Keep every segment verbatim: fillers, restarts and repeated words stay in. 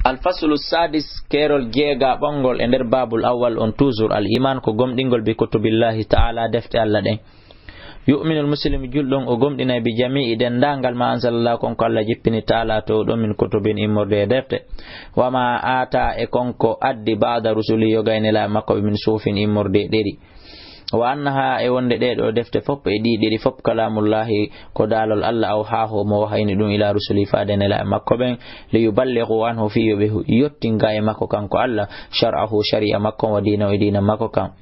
Al faslu sadis, keerol jeega ɓangol e nder baabul awwal on, toujours al iman ko gomɗingol bi kutubillahi ta'ala, defte Allah ɗen. Yu'minul muslim, julɗo on o gomɗinay bi jami'i, denndaangal, ma anzalallahu, kon ko Allah jippini, ta'ala, to ɗon, min kutubin, immorde e defte, wa ma ata, e kon ko addi, ba'da rusuli, yoga e nelaaɓe makko ɓe, min suhufin, immorde e ɗeri. Wa annaha, e wonde ɗee ɗoo defte fof e ɗii ɗeri fof, kalamullahi, ko daalol Allah, awhahu, mo wahayni ɗum, ila rusuli, faade nelaaɓe makko ɓen, li yuballighu anhu, fii yo ɓe yottin ga e makko kanko Allah, shar'ahu, shari'a makko, wa diinahu, e diina makko kan.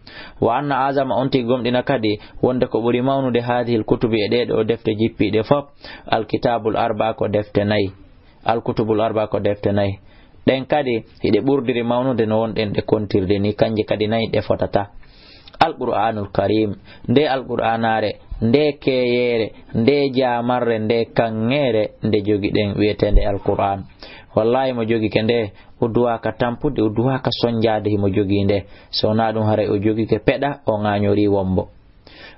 Wa anna azama, on tigi gomɗina kadi wonde ko ɓuri mawnude hadihil kutubi, e ɗee ɗoo defte jippiiɗe fof, alkitabul arba, ko defte nayi. Alkutubul arba ko defte nayi. Ɗen kadi hiɗe ɓurdiri mawnude no wonɗen ɗe kontirde ni, kanje kadi nayi ɗe fotata. Alqur'anul karim, nde alqur'anaare, nde keyeere, nde jaamarre, nde kaŋŋeere, nde jogiɗen wi'eteende alqur'an. Wallahi, mo jogike nde, o duwaaka tampude, o duwaaka sonjaade himo jogii nde. So wonaa ɗum, haray o jogike peɗa, o ŋaañorii wombo.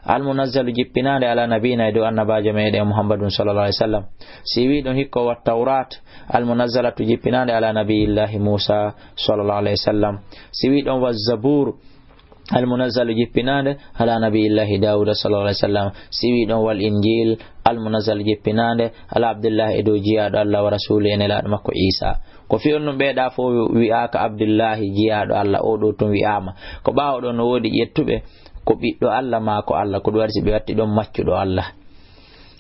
Almunazzalu, jippinaande, ala nabiyina, e dow annabaajo meɗen Muhammadun sallallahu alaihi wasallam. Si wiɗon hikko wa Tawrat almunazzalatu, jippinaande ala nabiyillahi Musa sallallahu alaihi wasallam. Si wiɗon wa Zabur almunazzalu, jippinaande ala nabiyillahi Dawuda sallallahu alaihi wasallam. Si wiɗon wal Injil almunazzalu, jippinaande ala Abdullahi, e dow jiyaaɗo Allah, wa rasuli, e nelaaɗo makko Isa. Ko fii on ɗum ɓeeɗa fof wi'aaka Abdullahi jiyaaɗo Allah, o ɗo tun wi'aama. Ko ɓaawo ɗon no woodi ƴettuɓe ko ɓiɗɗo Allah maa ko Allah, ko ɗum waɗi si ɓe watti ɗon maccuɗo Allah.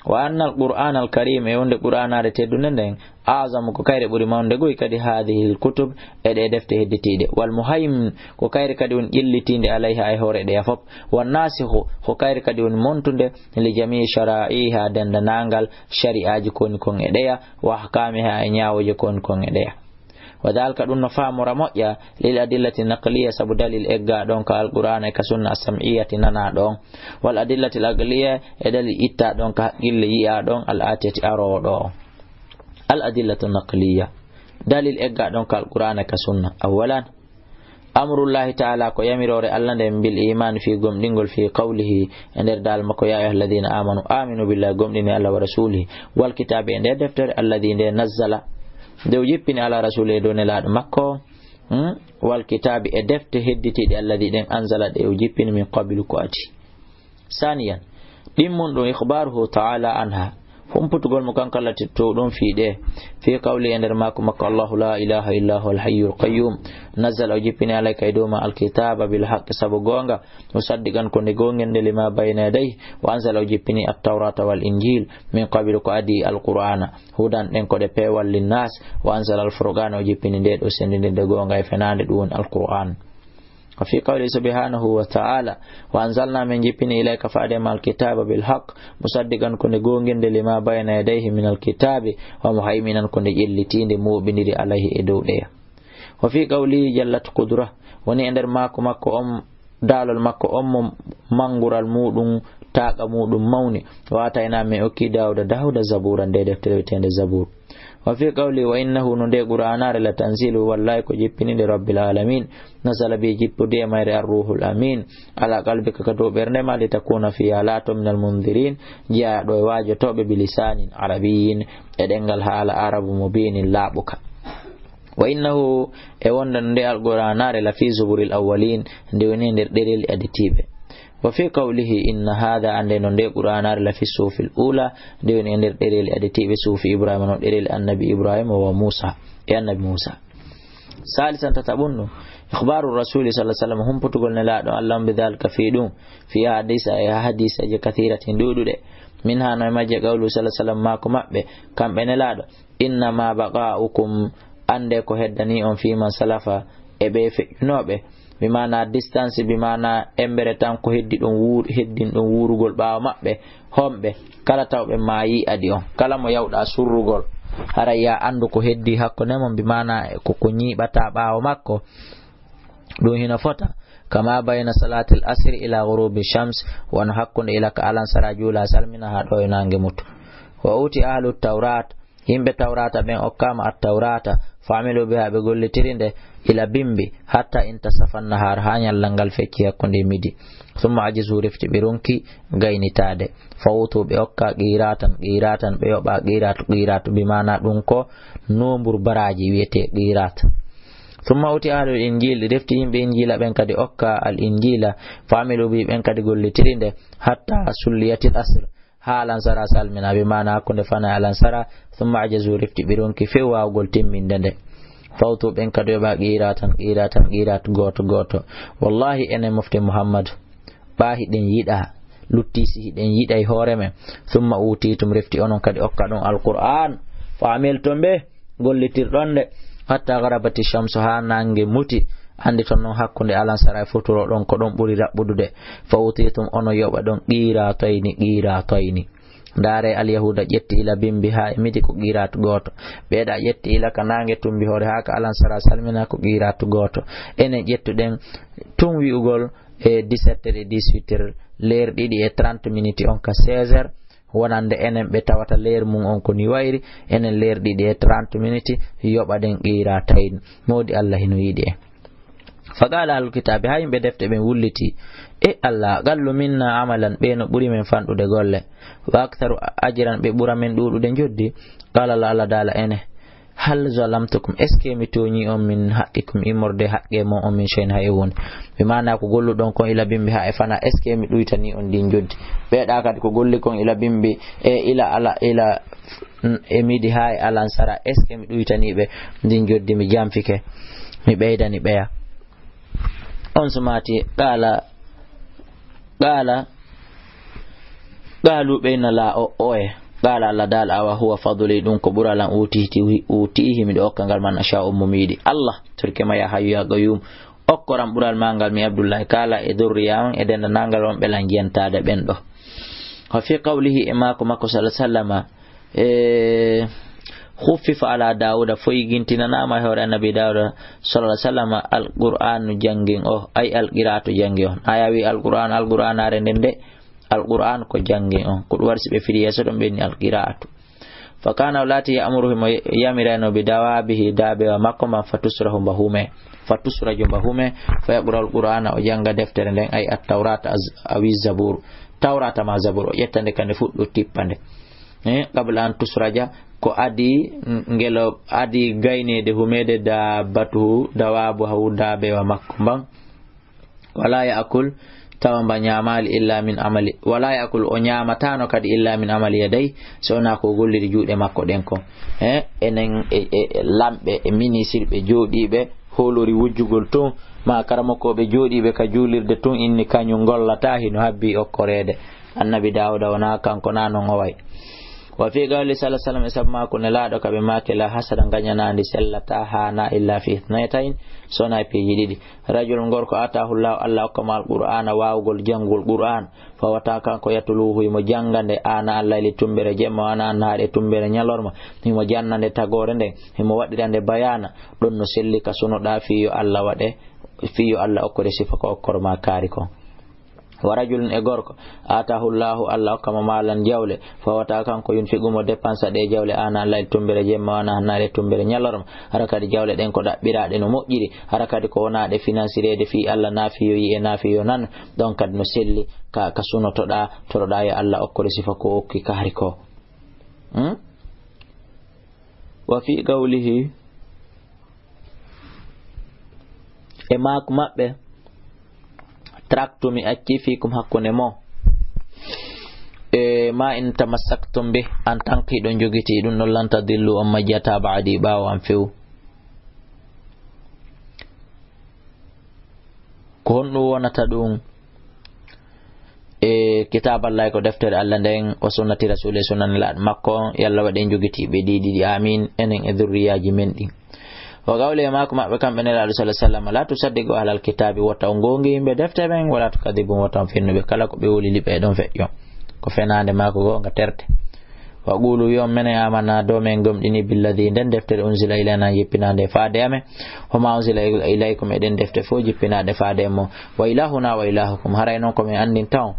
Wa anna al-Qur'an al-Karim, e wonde Qur'anaare teddunde nden, azamu, ko kayre ɓuri mawnude goy kadi, hadihil kutub, e ɗe defte hedditiiɗe. Wal muhaymin, ko kayre kadi woni ƴellitiinde, alayha, e hoore ɗeya fof. Wan nasikhu, ko kayre kadi woni montunde, li jami'i shara'iha, denndaangal shari'aaji ko woni kon e ɗeya, wa ahkamiha, e ñaawooje ko woni kon e ɗeya. Wa dhalika, ɗum no faamora moƴƴa, lil adillati naqliya, sabu dalil egga ɗon ka Alqur'aana e ka sunna, as-sam'iyati nanaa ɗon, wal adillati al-aqliya, e dalil itta ɗon ka haqqille yi'a ɗon, al atiyati, aroowo ɗo. Al adillatu naqliya, dalil egga ɗon ka Alqur'aana e ka sunna. Awwalan, amrullahi ta'ala, ko yamiroore Allah nden, bil iman, fii gomɗingol, fii qawlihi, e nder daalol makko, ya ayyuhalladhina amanu, aminu billahi, gomɗine Allah, wa rasulihi, wal kitabi, e nde deftere, alladhi, nde, nazzala, nde o jippini, ala rasuli, e dow nelaaɗo makko, hmm? Wal kitabi, e defte hedditiiɗe, alladhi, ɗen, anzala, ɗe o jippini, min qablu, ko adii. Saniyan, ɗimmun ɗum, ikhbaruhu ta'ala anha, humputugol mo kanko Allah teddunɗo ɗum fii ɗe, fii qawli, e nder maaku makko, Allahu la ilaha illa huwa al-hayyul qayyum, nazzala, o jippini, alayka, e dow ma, alkitaba bil haqqi, sabu goonga, musaddiqan, ko nde goonginde, lima bayna yadayhi, wa anzala, o jippini, at-tawrata wal injil, min qablu, ko adii, al-qur'ana, hudan, ɗen ko ɗe peewal, linnas, wa anzala al-furqana, o jippini nde ɗo senndindirde goonga e fenaande, ɗum woni al-qur'an. Wa fi qawli subhanahu wa ta'ala, wa anzalna, min jippini, ilayka, faade ma, alkitaba bil haqq, musaddiqan, ko nde goonginde, lima bayna yadayhi min alkitabi, wa muhaiminan, ko nde ƴellitiinde, mooɓindiri, alayhi, e dow ɗeya. Wa fi qawlihi jallat qudra, woni e nder maaku makko on, daalol makko on mo manngural muuɗum, taaqa muuɗum mawni, wa atayna, min okki Daawuda, Daawuda, zabura, nde deftere wi'eteende Zabur. Wa fi qawli, wa innahu, no nde Qur'aanaare, la tanzilu, wallahi ko jippiniinde Rabbil alamin, nazala bi, jippude e mayre Ar-Ruhul Amin, ala qalbika, ka dow ɓernde ma, litakuna fiha, laato minal mundirin, jeyaaɗo e waajotooɓe, bi lisanin arabiyyin, e ɗemngal haala arabu, mubinin, laaɓuka. Wa innahu, e wonde nde Alqur'aanaare, la fi zuburil awwalin, nde woni e nder ɗereeli aditiiɓe. Wa fi qawlihi, inna hadha, annde no nde Qur'aanaare, la fi suhufil ula, nde woni e nder ɗereeli aditiiɓe, suhufi Ibrahima, no ɗereeli annabi Ibrahima, wa Musa, e annabi Musa. Salisan, tataɓun ɗum, ikhbaru rasuli sallallahu alaihi wasallam, humputugol nelaaɗo Allah on, bi dhalika, fii ɗum, fi ahadisa, e hadiseeje, kathiratin, ɗuuɗuɗe. Minha, no e majje, qawlu sallallahu alaihi wasallam, maaku maɓɓe, kamɓe nelaaɗo, innama baqa'ukum, annde ko heddani on, fi man salafa, e ɓe feƴƴunooɓe, bi maana distance, bi maana embere tan ko heddi ɗon wuur-, heddin ɗon wuurugol ɓaawo maɓɓe, homɓe, kala tawɓe maayi adi on, kala mo yawɗa surrugol, haray ya anndu ko heddi hakkunde mon, bi maana ko, ko ñiiɓata ɓaawo makko, ɗum hino fota, kama bayna salatil asri ila ghurubi shams, wano hakkunde ila ka alansara juula salmina haa ɗo e naange mutu. Wa uti ahlu tawrat, Yimɓe Tawraata ɓen okkaama Attawraata, fa amilu biha, ɓe gollitiri nde, ila bimbi, hatta intasafa nnahaar, haa ñallal ngal fecci hakkunde midi. Summa ajazu, refti ɓe ronki gaynitaade. Fa utu, ɓe okka qiraatan, qiraatan, ɓe yoɓa qiraatu, qiraatu, bi maana ɗum ko nombre baraaji wiyetee qiraat. Summa uti ahlul injil, refti yimɓe Injiila ɓen kadi okka al Injiila, fa amilu bi, ɓen kadi gollitiri nde, hatta sulliyatil asr, haa alansara salmina, bi maana hakkunde fana e alansara, summa ajazu, refti ɓe ronki few waawgol timminde nde. Fa utu, ɓen kadi yoɓa qiraatan, qiraatan, qiraat gooto gooto. Wallahi, enen mofte Muhammadu, ɓaa hiɗen yiɗa, lutti si hiɗen yiɗa e hoore men. Summa utitum, refti onon kadi okka ɗon Alqur'aan. Fa amiltum bih, gollitirɗon nde. Hatta garabati shamsu, haa naange muti. Anndi ton non hakkunde alansara e futuro ɗon ko ɗon ɓuri raɓɓudude. Fa utitum, onon yoɓa ɗon qiraatayni, qiraatayni. Ndaare, Alyahuuda ƴetti ila bimbi haa e midi ko qiraatu gooto. Ɓeeɗa ƴetti ila ka naange tumbi hoore haa ka alansara salmina ko qiraatu gooto. Enen ƴettuɗen tun wi'ugol e dix-sept heures e dix-huit heures, leer ɗiɗi e trente minutes on ka seize heures, wonande enen ɓe tawata leer mum on ko ni wayri, enen leer ɗiɗi e trente minutes yoɓa ɗen qiraatayni. Moodi Allah hino yiɗi en. Fa qaala ahlul kitaabi, haa yimɓe defte ɓen wulliti, e Allah, aqallu minna amalan, ɓe no ɓuri men fanɗude golle, wa aktharu ajran, ɓe ɓura men ɗuuɗude njoddi. Qaala Allah, Allah daala ene, hal zalamtukum, est ce que mi tooñi on min haqqikum, immorde haqqe mon on, min shay'in, hay e huunde? Mi maana ko golluɗon kon ila bimbi haa e fana, est ce que mi ɗuytani on ɗin njoddi? Ɓeeɗa kadi ko golli kon ila bimbi e ila ala, ila e midi haa e alansara, est ce que mi ɗuytanii ɓe ndin njoddi, mi jamfike, mi ɓeydani ɓeya? On sumaati, qaala, qaala, qaalu, ɓe na la o, oye. Qaala Allah daal, awa huwa fadli, ɗum ko ɓural an, utihi, utihi, miɗo okka ngal man asha, on mo mi yiɗi. Allah, turke ma ya hayyu ya qayyum, okkoran ɓural ma ngal, mi Abdullahi, kala e durriya on, e dendanangal on ɓe lan jentaade ɓen ɗo. Wa fi qawlihi, e maako makko sallallahu alaihi wasallama, e, khuffifa ala Dawuda, foygintinanaama e hoore Annabi Dawuda sallallahu alaihi wasallama, al-Qur'anu janngin o, ay al-qira'atu janngin o. Aya wi al-Qur'an, al-Qur'anare nden de, al-Qur'an ko janngin o. Ko ɗum waɗi si ɓe firi yeeso ɗon ɓe ni al-qira'atu. Fa kana o laati ya'muruhum, o yamirayno bi dawabihi, daabewa makko mban, fa tusrahu, mba hume, fa tusraju, mba hume, fa yaqra'u al-Qur'ana, o jannga deftere nden, ay at-Tawrata az-, awi Zabur, Tawrata ma Zabur, o ƴetta nde ka nde fuɗɗu tippa nde. Eh, qabla an tusraja, ko adi, ngelo adi gayneede humeede daabatuhu, dawabuhu, daabewa makko mban. Wala ya'kul, tawa mba ñaamaali illa min amali, wala ya'kul, o ñaamataano kadi illa min amali yaday, so wonaa ko golliri juuɗe makko ɗen kon. Eh, enen e, e, e lamɓe, e minisirɓe jooɗiiɓe hoolori wujjugol tun, ma karamokooɓe jooɗiiɓe ka juulirde tun inni kañum ngollata hino habbi okkoreede. Annabi Daawuda wonaa kanko na non o way. Wa fi qawli sallallahu alaihi wasallam, e sabu maako Nelaaɗo ka ɓe maaki, la hasada, ngañanaandi sellataa, haanaa, illa fi ithnatayn, so wonaa e piiji ɗiɗi. Rajulun, gorko, ataahu Allahu, Allah okka mo al-Qur'aana, waawugol janngugol Qur'aan, fa wata kanko yatluuhu, himo jannga nde, aanaa al-layli, tummbere jemma, wa aanaa an-nahaari, e tummbere ñalorma, himo janna nde tagoore nden, himo waɗira nde bayaana, ɗon no selli ka sunoɗaa fii yo Allah waɗe, fii yo Allah okkore sifa ko okkor ma kaari kon. Wa rajulun, e gorko, ataahu Allahu, Allah okka mo maalan, jawle, fa wata kanko yunfiqu, mo dépensa ɗe jawle, aanaa al-layli, tummbere jemma, wa aanaa an-nahaari, tummbere ñalorma, hara kadi jawle ɗen ko ɗaɓɓiraaɗe no moƴƴiri, hara kadi ko wonaa ɗe finansireede fii Allah, naa fii yo yi'e, naa fii yo nan, ɗon kadi no selli ka, ka sunotoɗaa, toroɗaa yo Allah okkore sifa ko okki kaari ko. Hmm? Wa fi qawlihi, e maaku maɓɓe, taraktu, mi acci, fiikum, hakkunde mon, e ma in tamassaktum bih, en tant que hiɗon jogitii ɗum ɗon, lan tadillu, on majjataa ba'di, ɓaawo am few. Ko honɗum wonata ɗum? E kitaab Allah ko deftere Allah nden, o sunnati Rasuul e sunnani laaɗo makko on, yo Allah waɗ en jogitiiɓe ɗi ɗiɗi, aamiin, enen e durriyaaji men ɗin. Wa qawli, e maaku maɓɓe kamɓe Nelaaɗo sallallahu alaihi wasallam, la tusaddiqu ahlal kitaabi, wota on goongi yimɓe defte ɓen, wala tukaddibu, wota on fennu ɓe, kala ko ɓe woli liɓe e ɗon feƴƴo. Ko fenaande maa ko goonga terte. Wa qulu, yo on menen, amanna, do men gomɗini, billadi, nden deftere, unzila ilayna, jippinaande faade amen, wa ma unzila ilaykum, e ɗen defte fof jippinaaɗe faade e mon, wa ilahuna wa ilahukum, haray non ko men anndinta on,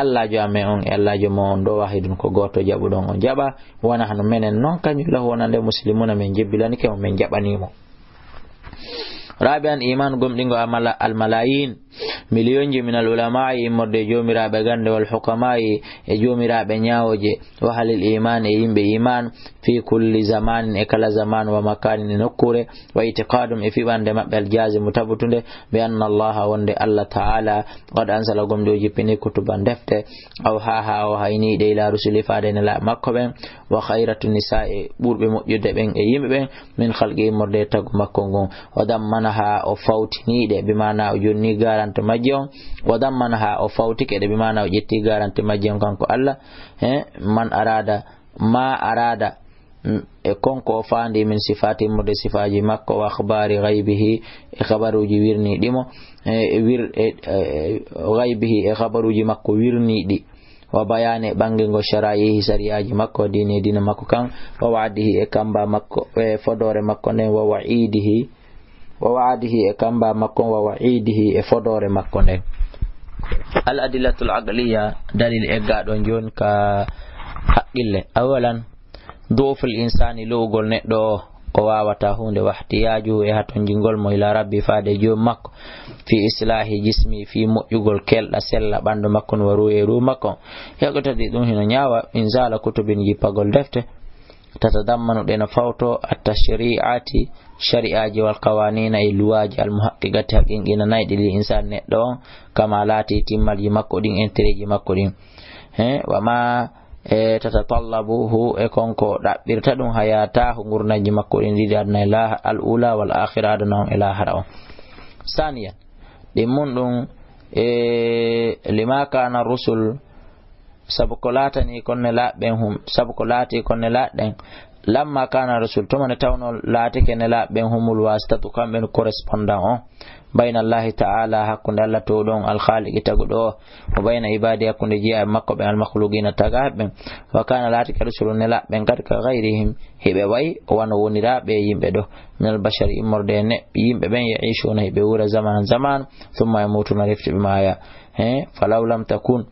Allaajo amen on e Allaajo mon on ɗo wahidun ko gooto, jaɓuɗon on jaɓa, wona hano menen non, kañum lahu wonande muslimuna, men jebbilanike mo, men jaɓanii mo. Rabi'an, iman gomɗingo amala-, al malayin, miliyonji min al ulama'i, immorde e joomiraaɓe gannde, wal hukamaa'i, e joomiraaɓe ñaawooje, wa ahlil iman, e yimɓe iman, fi kulli zamanin, e kala zaman, wa makanin, e nokkuure, wa itiqadum, e fiɓande maɓɓe, al jazimu, tabutunde, bi anna Allaha, wonde Allah Ta'ala, qad ansala, gomɗi o jippini, kutuban, defte, aw ha, ha o hayni ɗe ila rusuli, faade nelaaɓe makko ɓen, wa khayratu nisa, e ɓurɓe moƴƴude ɓen e yimɓe ɓen, min khalqi, immorde e tagu makko ngun, wa dammanaha, o fawtini ɗe, bi maana o jonni garante majje on, wa dammanaha, o fawtike ɗe, bi maana o ƴetti garante majje on kanko Allah, he, man arada, ma arada, mm, e kon ko o faandi min sifati, immorde sifaaji makko, wa akhbari ghaybihi, e khabaruuji wirniiɗi mo, e, e wir-, e, e, ghaybihi, e khabaruuji makko wirniiɗi, wa bayani, e ɓanngingol shara'ihi, sariyaaji makko, dini, e diina makko kan, wa wa'dihi, e kamba makko, e fodoore makko nden, wa wa'idihi, wa wa'dihi, e kamba makko, wa wa'idihi, e fodoore makko nden. Al adillatul aqliya, dalil eggaaɗo on jooni ka haqqille. Awalan, du'uful insani, lo'ugol neɗɗo o, o waawata huunde, wa ihtiyaajuhu, e hatonjingol mo, ila rabbi, faade e joom makko, fi islahi jismi, fi moƴƴugol kelɗa, sella ɓanndu makko, wa ruuhi, e ruuhu makko. Yaqtadi, ɗum hino ñaawa, inzala kutubin, jippagol defte, tatadammanu, ɗe no fawto, at tashri'ati, shari'aaji, wal qawanina, e luwaaji, al muhaqqiqati, haqqinqinanayɗi, lil insani, neɗɗo on, kama laati timmalji makko ɗin, intérêtji makko ɗin. He, wa ma, e, tatatallabuhu, e kon ko ɗaɓɓirta ɗum, hayatahu, ngurndanji makko ɗin ɗiɗi, aduna e laaha-, al ula wal akhira, aduna on e laahara on. Saniyan, ɗin mun ɗum, e, lima kana rusul, sabu ko laatani kon nelaaɓe ɓen hum-, sabu ko laati kon nelaaɓe ɓen, lamma kana rusul, tuma nde tawno laatike nelaaɓe ɓen humul wasitatu, kamɓe no correspondant on, bayna Allahi ta'ala, hakkunde Allah towɗo on, al khaliqi, taguɗo o, wa bayna ibadi, hakkunde jiyaaɓe makko ɓen, al makhluqina, tagaaɓe ɓen. Wa kana, laatike rusulu, nelaaɓe ɓen, kadi ka ghayrihim, hiɓe way wano woniraaɓe e yimɓe ɗo, minal bashari, immorde e ne-, yimɓe ɓen, ya'ishuna, hiɓe wuura, zamanan, zaman, thumma yamutuna, refti ɓe maaya. He, falaw lam takun,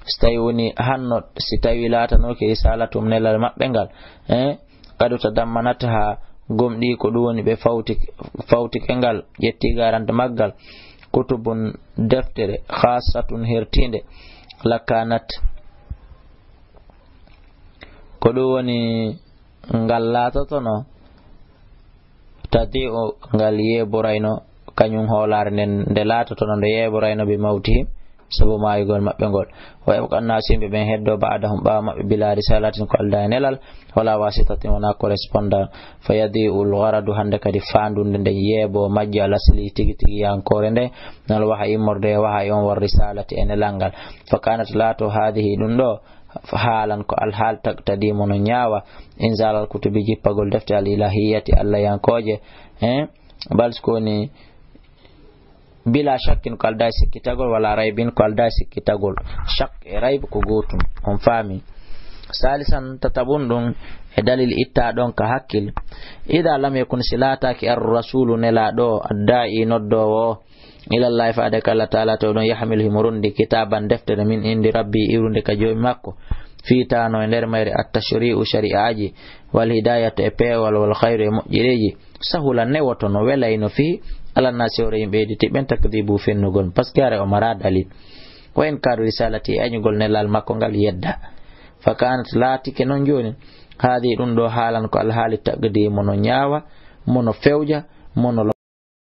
si tawi woni hanno, si tawi laatanoke risalatum, nelal maɓɓe ngal, eh, qad tadammanatha, gomɗii ko ɗum woni ɓe fawti-, fawtike ngal, ƴetti garante maggal, kutubun, deftere, khassatun, hertiinde, lakanat, ko ɗum woni ngal laatotono, tadi'u, ngal yeeborayno, kañum hoolaare nden, nde laatotono, nde yeeborayno, bi mawtihim, sabu maayugol maɓɓe ngol. Wa yabqa annaasu, yimɓe ɓen heddo, ba'dahum, ɓaawo maɓɓe, bila risalatin, ko aldaa e nelal, wala wasitatin, wona correspondant. Fa yadi'u al gharadu, hannde kadi faandunde nden yeebo majje, al asli, tigi tigi yankoore nde, nal wahayi, immorde e wahayi on, war risalati, e nelal ngal. Fa kanat, laato, hadihi, ɗum ɗo, haalan ko alhaal, taqtadi, mono ñaawa, inzalal kutubi, jippagol defte, al ilahiyati, allayankooje, eh, bal, ko woni, bila shakkin, ko aldaa e sikkitagol, wala raybin, ko aldaa e sikkitagol. Shak e rayb ko gootum, on faami. Salisan, tatabun ɗum, e dalil itta ɗon ka hakkil. Ida lam yakun, si laataaki, ar rasulu, nelaaɗo, adda'i, noddoowo, ilallahi, faade ka Allah taala, to ɗon, yahmilu, himo rondi, kitaban, deftere, min indi rabbi, iwrude ka joomi makko, fiitaano e nder mayre, at tashri'u, shari'aaji, wal hidayatu, e peewal, wal khayru, e moƴƴereeji, sahula, newoto, no welayno, fii, ala nnaasi, hoore yimɓe, hedditi ɓen, takdibu, fennugol, parce que hara o mara dalil. Wa inkaru risalati, e añugol nelal makko ngal, yedda. Fa kanat, laatike non jooni, haadi, ɗum ɗo haalan ko alhaali, taqdi, mono ñaawa, mono fewja, mono